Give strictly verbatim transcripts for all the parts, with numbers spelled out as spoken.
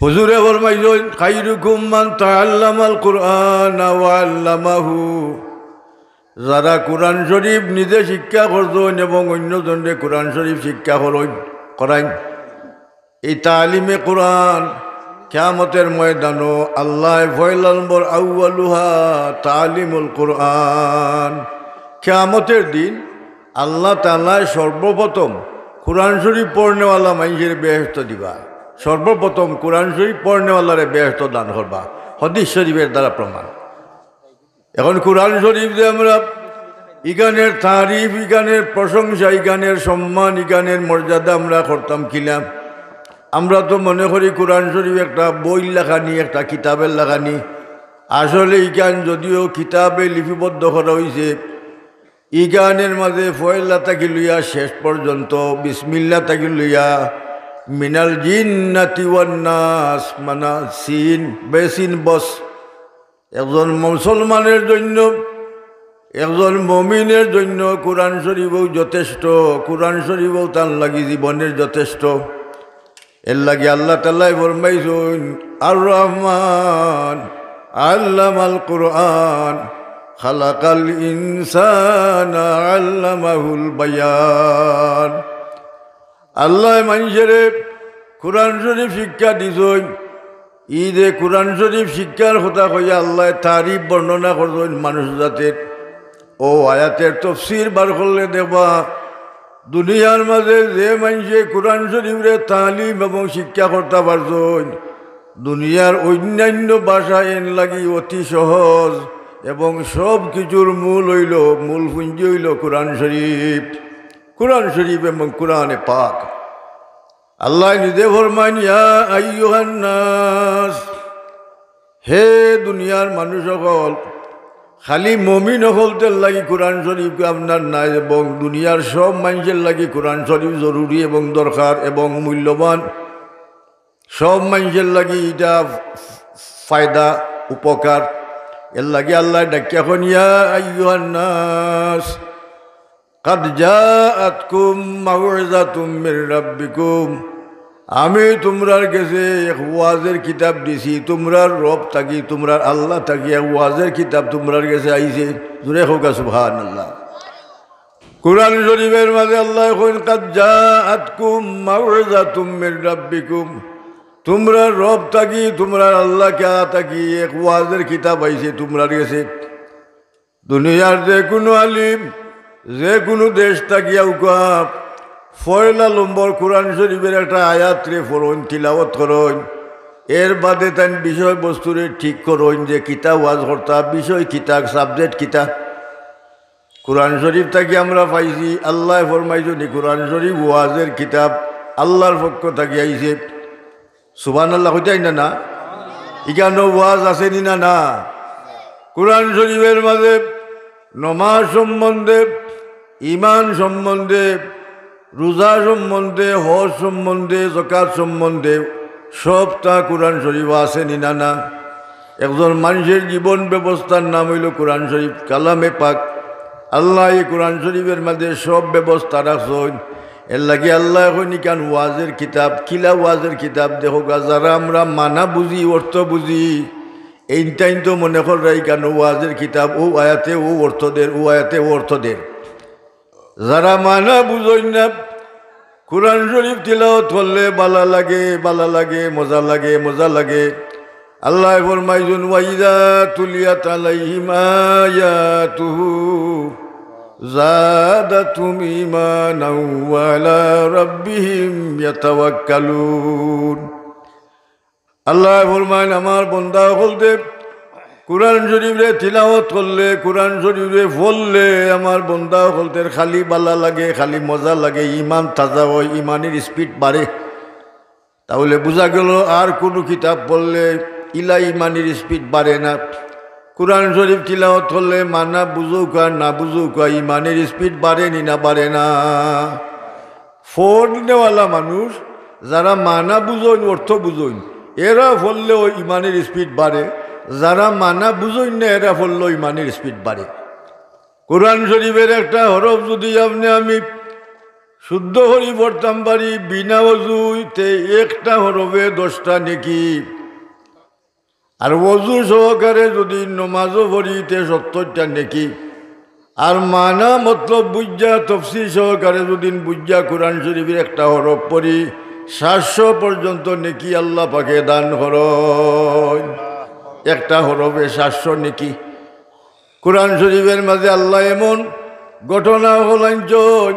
হুজুরে ফরমাইছইন, "খাইরুকুম মান তাআল্লামাল কুরআনা ওয়া আল্লামাহু।" যারা কুরআন শরীফ নিজে শিক্ষা করছইন এবং অইন্যজনরে কুরআন শরীফ শিক্ষা করইন, করাইন, এই তালিমে কুরআন কিয়ামতের ময়দানো আল্লায় পয়লা নম্বর, আউয়ালুহা তালিমুল কুরআন। কিয়ামতের দিন আল্লাহ তাআলায় সর্বপ্রথম কুরআন শরীফ পড়নেওয়ালা মানষরে বেহেশত দিবা। সর্বপ্রথম কুরআন শরীফ পড়নেওয়ালারে বেহেশত দান করবা। হাদিস শরীফের দ্বারা প্রমাণ। এখন কুরআন শরীফ যে আমরা ইখানের তারিফ, ইখানের প্রশংসা, ইখানের সম্মান, ইখানের মর্যাদা আমরা করতাম কিলা? আমরা তো মনে করি কুরআন শরীফ একটা বইর লাখানি, একটা কিতাবের লাখানি। আসলে ইখান যদিও কিতাবে লিপিবদ্ধ করা অইছে, ইখানের মাঝে পয়লা থাকি লইয়া শেষ পর্যন্ত বিসমিল্লাহ থাকি লইয়া মিনাল জিন্নাতি ওয়ান নাস, মানা সিন, বেসিন বস। একজন মুসলমানের জন্য, একজন মুমিনের জন্য কুরআন শরীফও যথেষ্ট। কুরআন শরীফও তার লাগি জীবনের যথেষ্ট। এর লাগি আল্লাহ তাআলায় ফরমাইছইন, "আর রহমান আল্লামাল কুরআন, খালাকাল ইনসানা আল্লামাহুল বায়ান।" আল্লায় মানষরে কুরআন শরীফ শিক্ষা দিছইন। ই যে কুরআন শরীফ শিক্ষার কথা কইয়া আল্লায় তারিফ বর্ণনা করছইন মানুষ জাতের। অউ আয়াতের তফসির বার করলে দেখবা, দুনিয়ার মাঝে যে মানষে কুরআন শরীফরে তালিম এবং শিক্ষা করতা পারছইন, দুনিয়ার অইন্যান্য ভাষা এন লাগি অতি সহজ এবং সব কিছুর মূল অইলো, মূল পুঞ্জি অইলো কুরআন শরীফ। কুরআন শরীফ এবং কুরআনে পাক। আল্লায় নিজে ফরমাইন, "ইয়া আইয়ুহান নাস, হে দুনিয়ার মানুষ অকল, খালি মুমিন অকলতের লাগি কুরআন শরীফ আপনার নায়, এবং দুনিয়ার সব মানষের লাগি কুরআন শরীফ জরুরি এবং দরকার এবং মূল্যবান। সব মানষের লাগি ইটা ফায়দা, উপকার।" এর লাগি আল্লায় ডাকিয়া কইন, "ইয়া আইয়ুহান নাস, কাদ জাআতকুম মাউইযাতুম মির রাব্বিকুম।" আমি তুমরার গেছে এক ওয়াজের কিতাব দিছি, তুমরার রব থাকি, তুমরার আল্লাহ থাকি এক ওয়াজের কিতাব তুমরার গেছে আইছে। জোরে কউক্কা সুবহানাল্লাহ। কুরআন শরীফের মাঝে আল্লায় কইন, "কাদ জাআতকুম মাউইযাতুম মির রাব্বিকুম।" তুমরার রব থাকি, তুমরার আল্লাহ কিয়া থাকি এক ওয়াজের কিতাব আইছে তুমরার গেছে। দুনিয়ার যে কুনু আলিম, যে কুনু দেশ থাকি আউক্কা, পয়লা নম্বর কুরআন শরীফের একটা আয়াতরে পড়ইন, তিলাওয়াত করইন। এর বাদে তাইন বিষয়বস্তুরে ঠিক করইন যে কিতা ওয়াজ করতা, বিষয় কিতা, subject কিতা। কুরআন শরীফ থাকি আমরা পাইছি, আল্লায় ফরমাইছইন নি, কুরআন শরীফ ওয়াজের কিতাব, আল্লার পক্ষ থাকি আইছে। সুবহানাল্লাহ কইতায় না, না? ইখানো ওয়াজ আছে নি না, না? কুরআন শরীফের মাঝে নমাজ সম্বন্ধে, ইমান সম্বন্ধে, রোজা সম্বন্ধে, হজ সম্বন্ধে, যাকাত সম্বন্ধে সবতা কুরআন শরীফো আছে নি না, না? একজন মানষের জীবন ব্যবস্থার নাম অইলো কুরআন শরীফ, কালামে পাক। আল্লায় ই কুরআন শরীফের মাঝে সব ব্যবস্থা রাখছইন। এর লাগি আল্লায় কইন ইখান ওয়াজের কিতাব, কিলা ওয়াজের কিতাব? দেখউক্কা, যারা আমরা মানা বুঝি, অর্থ বুঝি, এইন তাইন তো মনে কররা ইখান ওয়াজের কিতাব, অউ আয়াতে অউ অর্থ দের, অউ আয়াতে অউ অর্থ দের। যারা মানা বুঝইন না, কুরআন শরীফ তিলাওয়াত করলে বালা লাগে, বালা লাগে, মজা লাগে, মজা লাগে। আল্লায় ফরমাইছইন, "ওয়া ইযা তুলিয়াত আলাইহিম আয়াতুহু যাদাতহুম ঈমানাও ওয়া আলা রাব্বিহিম ইয়াতাওয়াক্কালুন।" আল্লায় ফরমাইন, আমার বন্দা অকলতে কুরআন শরীফরে তিলাওয়াত করলে, কুরআন শরীফরে পড়লে আমার বন্দা অকলতের খালি বালা লাগে, খালি মজা লাগে, ইমান তাজা অয়, ইমানের speed বাড়ে। তাইলে বুঝা গেলো আর কুনু কিতাব পড়লে ইলা ইমানের speed বাড়ে না। কুরআন শরীফ তিলাওয়াত করলে মানা বুঝউক্কা না বুঝউক্কা ইমানের speed বাড়ে নি না বাড়ে না? পড়নেওয়ালা মানুষ, যারা মানা বুঝইন, অর্থ বুঝইন, এরা পড়লেও ইমানের speed বাড়ে, যারা মানা বুঝইন না, এরা পড়লেও ইমানের speed বাড়ে। কুরআন শরীফের একটা হরফ যুদি আপনে আমি শুদ্ধ করি পড়তাম পারি বিনা অজুইতে একটা হরফে দশটা নেকি, আর অজু সহকারে যদি নমাজও পড়ি তে সত্তরটা নেকি। আর মানা মতলব বুঝা তফসির সহকারে যদি বুঝা কোরআন শরীফের একটা হরফ পড়ি, সাতশো পর্যন্ত নেকি আল্লাহ পাকে দান করইন। একটা হরফে সাতশো নেকি। কোরআন শরীফের মাঝে আল্লাহ এমন ঘটনা অকল আনছইন,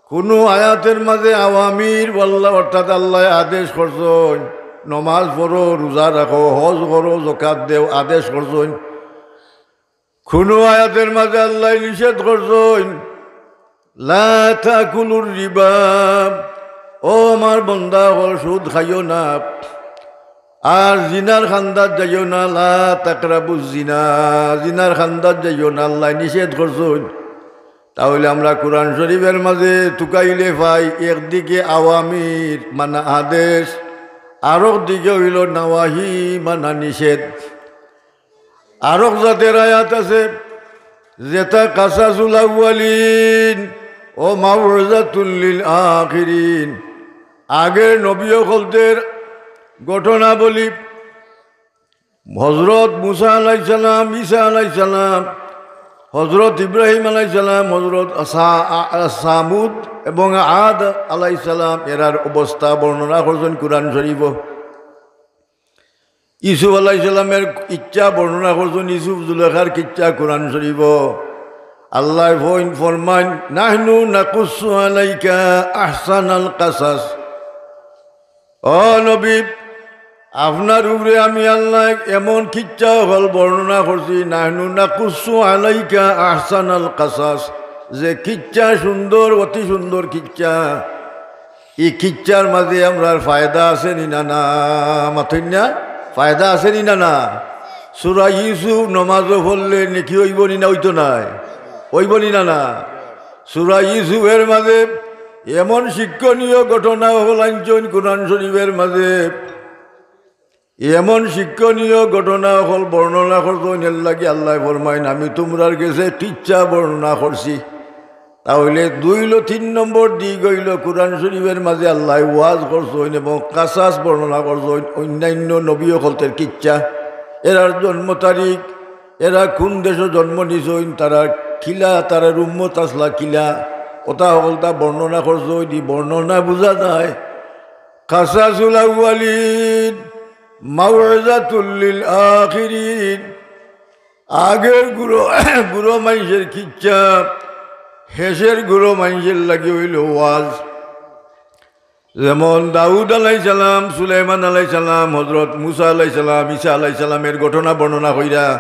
কুনু আয়াতের মাঝে আওয়ামির আল্লাহ, অর্থাৎ আল্লাহ আদেশ করছইন, নমাজ পড়ো, রোজা রাখো, হজ করো, জকাত দেও, আদেশ করছইন। কুনু আয়াতের মাঝে আল্লাহ নিষেধ করছইন, লা তাকুলুর রিবা, ও আমার বন্দা অকল, সুদ খাইও না, আর জিনার খান্দাত যাইও না, লা তাকরাবুজ জিনা, জিনার খান্দাত যাইও না, আল্লাহ নিষেধ করছইন। তাহলে আমরা কোরআন শরীফের মাঝে তুকাইলে পাই, একদিকে আওয়ামির মানা আদেশ, আরক দিকে অইলো নাওয়াহি মানা নিষেধ। আরক জাতের আয়াত আছে, যেটা কাসাসুল আউয়ালিন ও মাউজাতুল লিল আখিরিন, আগের নবী অকলদের ঘটনাবলী। হজরত মুসা আলাইহিস সালাম, ঈসা আলাইহিস সালাম, হজরত ইব্রাহিম আলাইহিস সালাম, হজরত সা-, আ-, আ-, সামুদ এবং আদ আলাইহিস সালাম, এরার অবস্থা বর্ণনা করছইন কোরআন শরীফো। ইউসুফ আলাইহিস সালামের কিচ্ছা বর্ণনা করছইন, ইউসুফ জুলেখার কিচ্ছা কোরআন শরীফো। আল্লাহ ফইন ফরমাইন, "নাহনু নাকুসু আলাইকা আহসানাল কাসাস।" ও নবী, আপনার উপরে আমি আল্লাহ এমন কিচ্ছা অকল বর্ণনা করছি, "নাহনু নাকুসু আলাইকা আহসানাল কাসাস", যে কিচ্ছা সুন্দর, অতি সুন্দর কিচ্ছা। ই কিচ্ছার মাঝে আমরার ফায়দা আছে নি না, না? মাতইন না? ফায়দা আছে নি না, না? সূরা ইউসুফ নমাজো পড়লে নেকি অইবো নি না, অইতো নায়? অইবো নি না, না? সূরা ইউসুফের মাঝে এমন শিক্ষণীয় ঘটনা অকল আনছইন কোরআন শরীফের মাঝে, এমন শিক্ষণীয় ঘটনা অকল বর্ণনা করছইন, এর লাগি আল্লাহ ফরমাইন, "আমি তুমরার গেছে কিচ্ছা বর্ণনা করছি।" তাহলে দুই লো তিন নম্বর দিক অইলো কোরআন শরীফের মাঝে আল্লাহ ওয়াজ করছইন এবং কাসাস বর্ণনা করছইন, অন্যান্য নবী অকলদের কিচ্ছা, এরার জন্ম তারিখ, এরা কোন দেশো জন্ম নিছইন, তারা কিলা, তারার উম্মত আসলা কিলা, অতা অকলতা বর্ণনা করছইন। ই বর্ণনা বুঝা যায় কাসাসুল আউয়ালিন, মাউজাতুল লিল আখিরিন। আগের গুরু, গুরু মানষের কিচ্ছা, হেষের গুরু মানষের লাগি অইলো ওয়াজ। যেমন দাউদ আলাইহিস সালাম, সুলাইমান আলাইহিস সালাম, হজরত মুসা আলাইহিস সালাম, ঈসা আলাইহিস সালামের ঘটনা বর্ণনা কইরা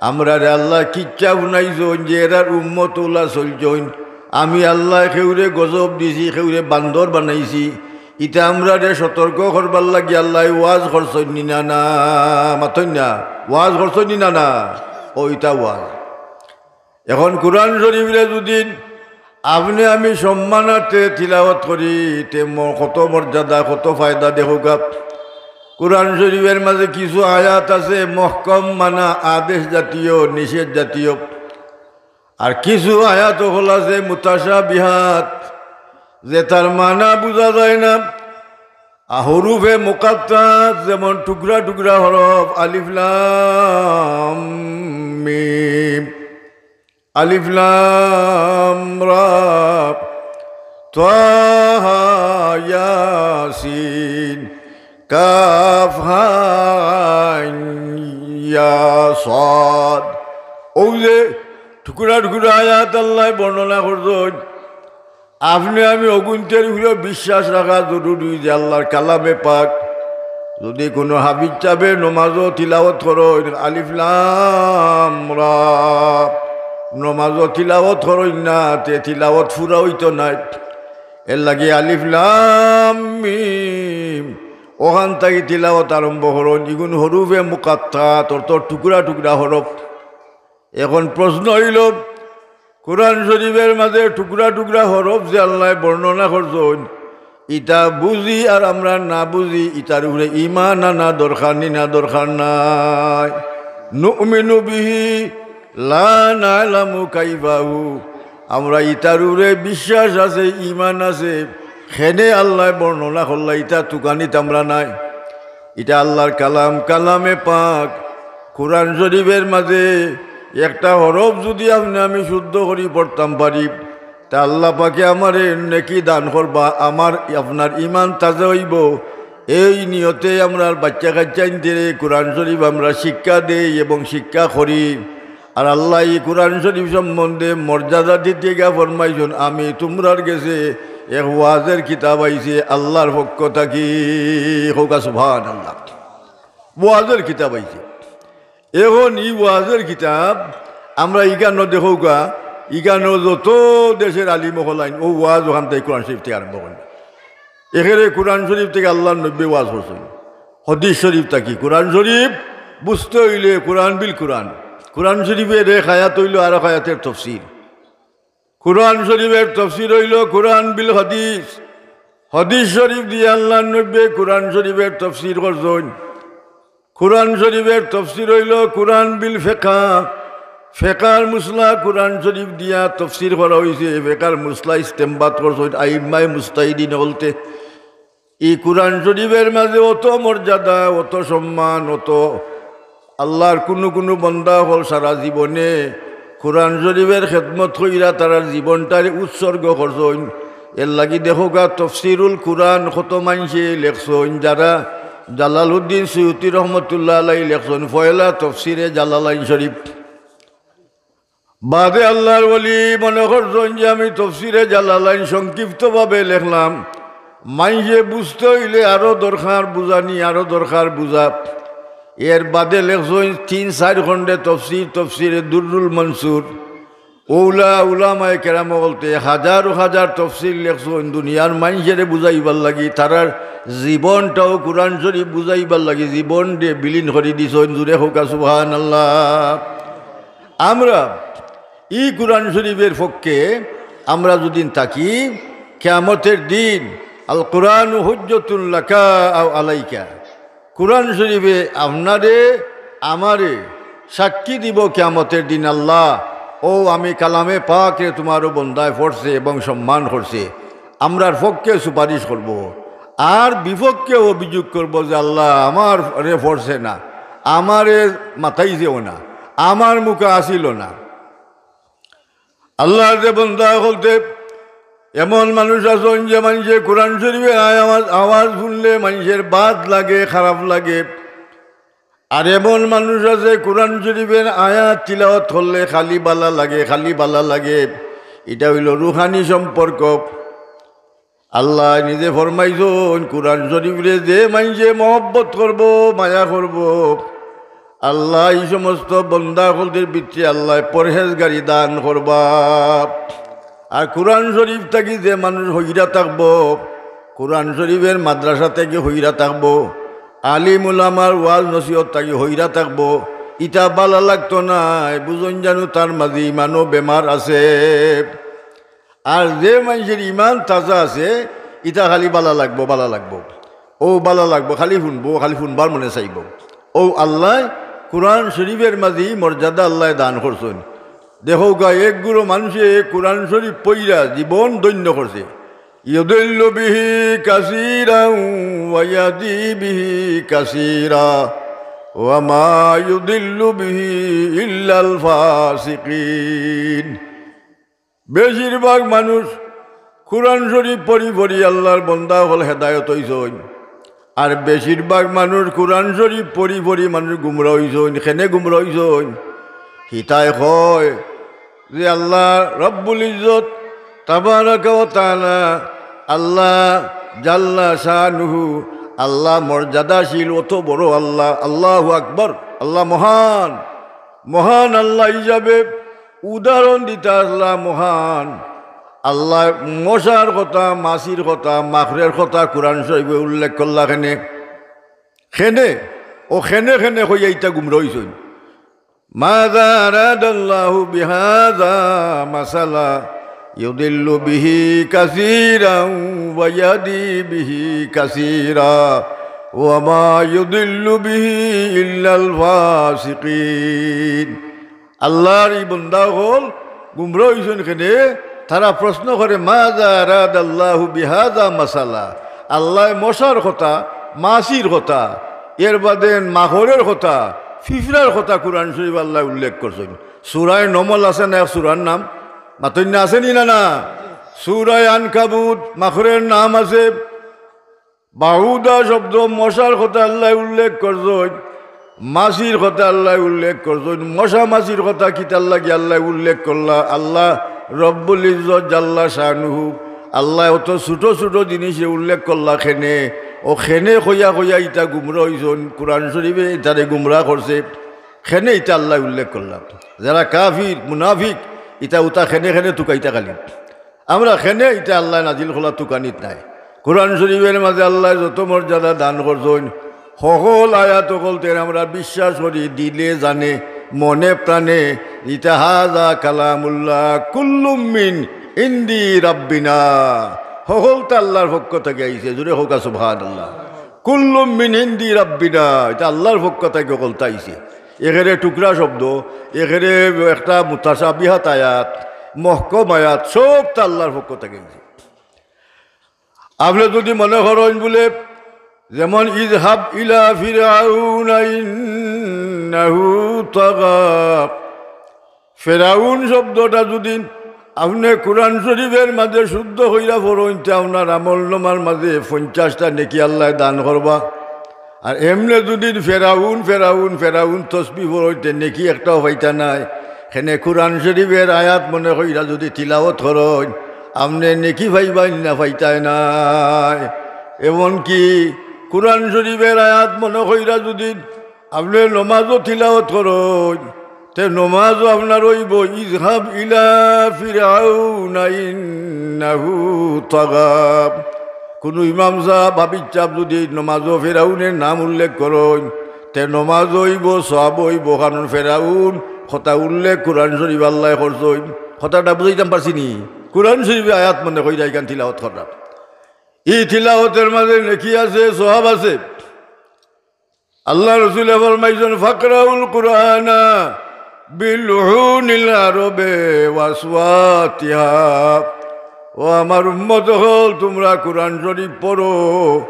আমরারে আল্লাহ কিচ্ছা হুনাইছইন যে এরার উম্মত অলা চলছইন। আমি আল্লাহ কেউরে গজব দিছি, কেউরে বান্দর বানাইছি। ইতা আমরারে সতর্ক করবার লাগি আল্লাহ ওয়াজ করছইন নি না, না? মাতইন না? ওয়াজ করছইন নি না, না? অউ ইতা ওয়াজ। এখন কোরআন শরীফরে যদি আপনে আমি সম্মানার্থে তিলাওয়াত করি, তে ম-, কত মর্যাদা, কত ফায়দা দেখউক্কা। কোরআন শরীফের মাঝে কিছু আয়াত আছে মহকম, মানা আদেশ জাতীয়, নিষেধ জাতীয়। আর কিছু আয়াত অকল আছে মুতাশাবিহাত, যেটার মানা বুঝা যায় না। আর হরুফে মুকাত্তাআত, যেমন টুকরা টুকরা হরফ, আলিফ লাম মিম, আলিফ লাম রা, তাহা ইয়াসিন, কাফ হা আইন ইয়া সাদ। অউ যে টুকরা টুকরা আয়াত আল্লায় বর্ণনা করছইন, আপনে আমি অগুইন্তর উপরে বিশ্বাস রাখা জরুরি যে আল্লার কালামে পাক যদি কুনু হাফিজ সাবে নমাজো তিলাওয়াত করইন, আলিফ লাম রা, নমাজো তিলাওয়াত করইন না, তে তিলাওয়াত পুরা অইতো নায়। এরলাগি আলিফ লাম মিম, অখান থাকি তিলাওয়াত আরম্ভ করইন। ইগুন হরুফে মুকাত্তাআত, অর্থ টুকরা টুকরা হরফ। এখন প্রশ্ন অইলো, কোরআন শরীফের মাঝে টুকরা টুকরা হরফ যে আল্লায় বর্ণনা করছইন, ইতা বুঝি আর আমরা না বুঝি, ইতার উপরে ঈমান আনা দরকার নি না দরকার নাই? নুমিনু বিহি লা না'লামু কাইফা হু। আমরা ইতার উপরে বিশ্বাস আছে, ইমান আছে, কেনে আল্লায় বর্ণনা করলা, ইতা তুকানিত আমরা নাই। ইটা আল্লার কালাম, কালামে পাক। কুরআন শরিফের মাজে একটা হরফ যুদি আপনে আমি শুদ্ধ করি পড়তাম পারি, তে আল্লা পাকে আমারে নেকি দান করবা, আমার আপনার ইমান তাজা অইবো। এই নিয়তে আমরার বাইচ্চা কাইচ্চাইন্তরে কুরআন শরিফ আমরা শিক্ষা দেই এবং শিক্ষা করি। আর আল্লায় ই কুরআন শরিফ সম্বন্ধে মর্যাদা দিতে গিয়া ফরমাইছইন, "আমি তুমরার গেছে এক ওয়াজের কিতাব আইছে আল্লার পক্ষ থাকি।" কউক্কা সুবহানাল্লাহ। ওয়াজের কিতাব আইছে। এখন ই ওয়াজের কিতাব আমরা ইখানো দেখউক্কা, ইখানো যত দেশের আলিম অকল আইন, অউ ওয়াজ অখান থাকি কুরআন শরিফ থাকি আরম্ভ করইন। একেরে কুরআন শরিফ থাকি আল্লার নবীয়ে ওয়াজ করছইন, হাদিস শরিফ থাকি। কুরআন শরিফ বুঝতে অইলে কুরআন বিল কুরআন। কুরআন শরিফের এক আয়াত অইলো আরক আয়াতের তফসির। কুরআন শরিফের তফসির অইলো কুরআন বিল হাদিস। হাদিস শরিফ দিয়া আল্লার নবীয়ে কুরআন শরিফের তফসির করছইন। কুরআন শরিফের তফসির অইলো কুরআন বিল ফেকা। ফেকার মসলা কুরআন শরিফ দিয়া তফসির করা অইছে। ফেকার মসলা ইস্তেমবাত করছইন আইম্মায়ে মুজতাহিদিন অকলতে। ই কুরআন শরিফের মাজে অত মর্যাদা, অত সম্মান, অত আল্লার কুনু কুনু বন্দা অকল সারা জীবনে কুরআন শরিফের খেদমত কইরা তারার জীবনটারে উৎসর্গ করছইন। এরলাগি দেখউক্কা তফসিরুল কুরআন কত মাইনষে লেখছইন, যারা জালালউদ্দিন সুয়ুতী রহমতুল্লাহ আলাইহি লেখছইন, পয়লা তফসিরে জালালাইন শরিফ। বাদে আল্লার ওলি মনে করছইন যে আমি তফসিরে জালালাইন সংক্ষিপ্তভাবে লেখলাম, মাইনষে বুঝতে অইলে আরো দরকার বুঝানি, আরো দরকার বুঝা। এর বাদে লেখছইন তিন চাইর খণ্ডে তফসির, তফসিরে দুররুল মনসুর। অউলা উলামায়ে কেরাম অকলতে হাজারো হাজার তফসির লেখছইন দুনিয়ার মাইনষরে বুঝাইবার লাগি, তারার জীবনটাও কুরআন শরিফ বুঝাইবার লাগি জীবনরে বিলীন করি দিছইন। জুরে কউক্কা সুবহানাল্লাহ। আমরা ই কুরআন শরিফের পক্ষে আমরা যুদি থাকি, কিয়ামতের দিন, আল কুরআনু হুজ্জাতুন লাকা আও আলাইকা, কুরআন শরিফে আপনারে আমারে সাক্ষী দিবো কিয়ামতের দিন, আল্লাহ, অউ আমি কালামে পাকরে তুমার অউ বন্দায় পড়ছে এবং সম্মান করছে, আমরার পক্ষে সুপারিশ করবো। আর বিপক্ষে অভিযোগ করবো যে, "আল্লাহ, আমারে পড়ছে না, আমারে মাতাইছেও না, আমার মুখে আসিল না।" আল্লার যে বন্দা অকলতে এমন মানুষ আছইন যে মাইনষে কুরআন শরিফের আওয়াজ, আওয়াজ হুনলে মাইনষের বাদ লাগে, খারাপ লাগে। আর এমন মানুষ আছে কুরআন শরিফের আয়াত তিলাওয়াত করলে খালি বালা লাগে, খালি বালা লাগে। ইটা অইলো রুহানি সম্পর্ক। আল্লায় নিজে ফরমাইছইন, কুরআন শরিফরে যে মাইনষে মহব্বত করবো, মায়া করবো, আল্লায় ই সমস্ত বন্দা অকলদের ভিতরে আল্লায় পরহেজগারি দান করবা। আর কুরআন শরিফ থাকি যে মানুষ হইরা থাকবো, কুরআন শরিফের মাদ্রাসা থাকি হইরা থাকবো, আলিম উলামার ওয়াজ নসিহত থাকি হইরা থাকবো, ইটা বালা লাগতো নায়, বুঝইন জানু তার মাজে ইমানো বেমার আছে। আর যে মাইনষের ইমান তাজা আছে, ইতা খালি বালা লাগবো, বালা লাগবো, অউ বালা লাগবো, খালি হুনবো, খালি হুনবার মনে চাইবো। অউ আল্লায় কুরআন শরিফের মাজে ই মর্যাদা আল্লায় দান করছইন। দেখউক্কা, এক গুরু মানষে কুরআন শরিফ পইরা জীবন ধন্য করছে। يضل به كثيرا ويهدي به كثيرا وما يضل به إلا الفاسقين। বেশিরভাগ মানুষ কুরআন শরিফ পড়ি পড়ি আল্লার বন্দা অকল হেদায়ত অইছইন, আর বেশিরভাগ মানুষ কুরআন শরিফ পড়ি পড়ি মানুষ গুমরা অইছইন। কেনে গুমরা অইছইন? হিতায় কয় যে আল্লাহ রব্বুল ইজ্জত তাবারাকা ওয়া তাআলা, আল্লাহ জাল্লা শানুহু, আল্লাহ মর্যাদাশীল, অত বড় আল্লাহ, আল্লাহু আকবার, আল্লাহ মহান, মহান আল্লাহ হিসাবে উদাহরণ দিতা আল্লাহ মহান। আল্লায় মশার কথা, মাছির কথা, মাকড়ের কথা কুরআন শরিফে উল্লেখ করলা কেনে? কেনে? অউ কেনে কেনে কইয়া ইতা গুমরা অইছইন। ماذا أراد الله بهذا مثلا يضل به كثيرا ويهدي به كثيرا وما يضل به إلا الفاسقين। আল্লার ই বন্দা অকল গুমরা অইছইন কেনে? তারা প্রশ্ন করে, "মাযা আরাদাল্লাহু বিহাযা মাসালা?" আল্লায় মশার কথা, মাছির কথা, এর বাদে মাকড়ের কথা, ফিফড়ার কথা কোরআন শরীফ আল্লায় উল্লেখ করছইন। সূরায়ে নমল আছে না এক সূরার নাম? মাতইন না, আছে নি না, না? সূরায়ে আনকাবুত, মাকড়ের নাম আছে। বাউদা শব্দ মশার কথা আল্লায় উল্লেখ করছইন, মাছির কথা আল্লায় উল্লেখ করছইন। মশা মাছির কথা কিতার লাগি আল্লায় উল্লেখ করলা? আল্লাহ রব্বুল ইজ্জত জাল্লা শানুহু, আল্লায় অত ছোট ছোট জিনিসরে উল্লেখ করলা কেনে? অউ কেনে কইয়া কইয়া ইতা গুমরা অইছইন, কোরআন শরীফে ইতারে গুমরা করছে, কেনে ইতা আল্লায় উল্লেখ করলা? যারা কাফির, মুনাফিক, ইতা উতা কেনে কেনে তুকাইতা খালি। আমরা কেনে ইতা আল্লায় নাজিল করলা তুকানিত নাই। কোরআন শরীফের মাঝে আল্লায় যত মর্যাদা দান করছইন, হকল আয়াত অকলতে আমরা বিশ্বাস করি, দিলে জানে, মনে প্রাণে, ইতা হাযা কালামুল্লাহ কুল্লুম মিন ইন্দি রাব্বিনা, হকলতা আল্লাহর পক্ষ থাকি আইছে। জোরে কউক্কা সুবহানাল্লাহ। কুল্লুম মিন ইন্দি রাব্বিনা, ইতা আল্লাহর পক্ষ থাকি হকলতা আইছে। একেরে টুকরা শব্দ, একেরে একটা মুতাশাবিহাত আয়াত, মহকম আয়াত, সবতা আল্লাহর পক্ষ থাকি আইছে। আপনে যুদি মনে করইন বুলে, যেমন, "ইযহাব ইলা ফিরআউনা ইন্নাহু তাগা।" ফেরাউন শব্দটা যুদি আপনে কোরআন শরীফের মাঝে শুদ্ধ কইরা পড়ইন, তে আপনার আমল নামার মাঝে পঞ্চাশটা নেকি আল্লায় দান করবা। আর এমনে যুদি ফেরাউন, ফেরাউন, ফেরাউন তসবি পড়ইন, তে নেকি একটাও পাইতা নায়। কেনে কোরআন শরীফের আয়াত মনে কইরা যুদি তিলাওত করইন, আপনে নেকি পাইবা নি না পাইতায় নায়। এমনকি কোরআন শরীফের আয়াত মনে কইরা যুদি আপনে নমাজও তিলাওত করইন, তে নমাজও আপনার অইবো, "ইযহাব ইলা ফিরআউনা ইন্নাহু তাগা।" কুনু ইমাম সাব, হাফিজ সাব যুদি নমাজও ফেরাউনের নাম উল্লেখ করইন, তে নমাজও অইবো, সওয়াবও অইবো, কারণ ফেরাউন কথা উল্লেখ কোরআন শরীফ আল্লায় করছইন। কথাটা বুঝাইতাম পারছি নি? কোরআন শরীফে আয়াত মনে কইরা ইখান তিলাওত কররা। ই তিলাওতের মাঝে নেকি আছে, সওয়াব আছে। আল্লার রসুলে ফরমাইছইন, "ফাকরাউল কুরআনা বিলুহুনিল আরবে ওয়া আসওয়াতিহা।" ও আমার উম্মত অকল, তুমরা কুরআন শরীফ পড়ো,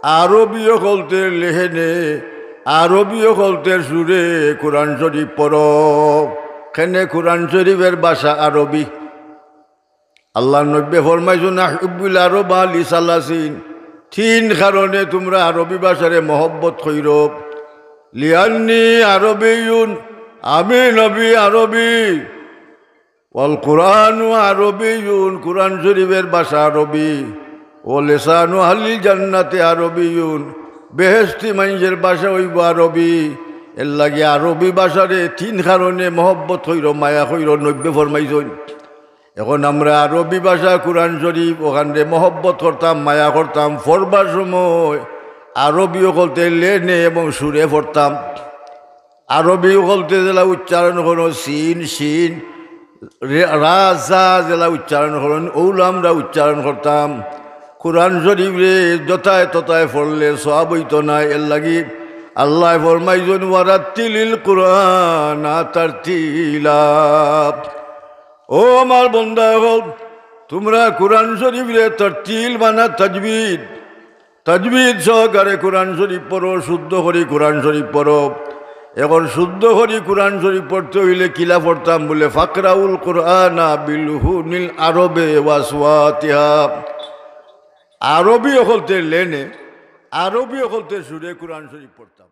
আরবি অকলতে লেহেনে, আরবি অকলতে সুরে কুরআন শরীফ পড়ো। কেনে কুরআন শরীফের ভাষা আরবি। আল্লার নবীয়ে ফরমাইছইন, "আহবিবুল আরবা লিসালাসিন।" তিন কারণে তুমরা আরবি ভাষারে মহব্বত কইরো। লিআন্নি আরবিয়ুন, আমি নবী আরবি। ওয়াল কুরআনু আরবিয়ুন, কুরআন শরীফের ভাষা আরবি। ওয়া লিসানু আহলিল জান্নাতি আরবিয়ুন, বেহেশতি মানষের ভাষা অইবো আরবি। এরলাগি আরবি ভাষারে তিন কারণে মহব্বত কইরো, মায়া কইরো, নবীয়ে ফরমাইছইন। এখন আমরা আরবি ভাষা কুরআন শরীফ অখানরে মহব্বত করতাম, মায়া করতাম, পড়বার সময় আরবি অকলতে লেনে এবং সুরে পড়তাম। আরবি অকলতে যেলা উচ্চারণ করইন, সিন, শিন, রে-, রা, জা যেলা উচ্চারণ করইন, অউলা আমরা উচ্চারণ করতাম। কুরআন শরীফরে যথায় তথায় পড়লে সওয়াব অইতো নায়, এরলাগি আল্লায় ফরমাইছইন, "ওয়ারাত্তিলিল কুরআনা তারতিলা।" ও আমার বন্দা অকল, তুমরা কুরআন শরীফরে তরতিল মানা তাজবিদ, তাজবিদ সহকারে কুরআন শরীফ পড়ো, শুদ্ধ করি কুরআন শরীফ পড়ো। এখন শুদ্ধ করি কুরআন শরীফ পড়তে অইলে কিলা পড়তাম বুলে, "ফাকরাউল কুরআনা বিলুহুনিল আরবে ওয়া আসওয়াতিহা।" আরবি অকলতে লেনে, আরবি অকলতে সুরে কুরআন শরীফ পড়তাম।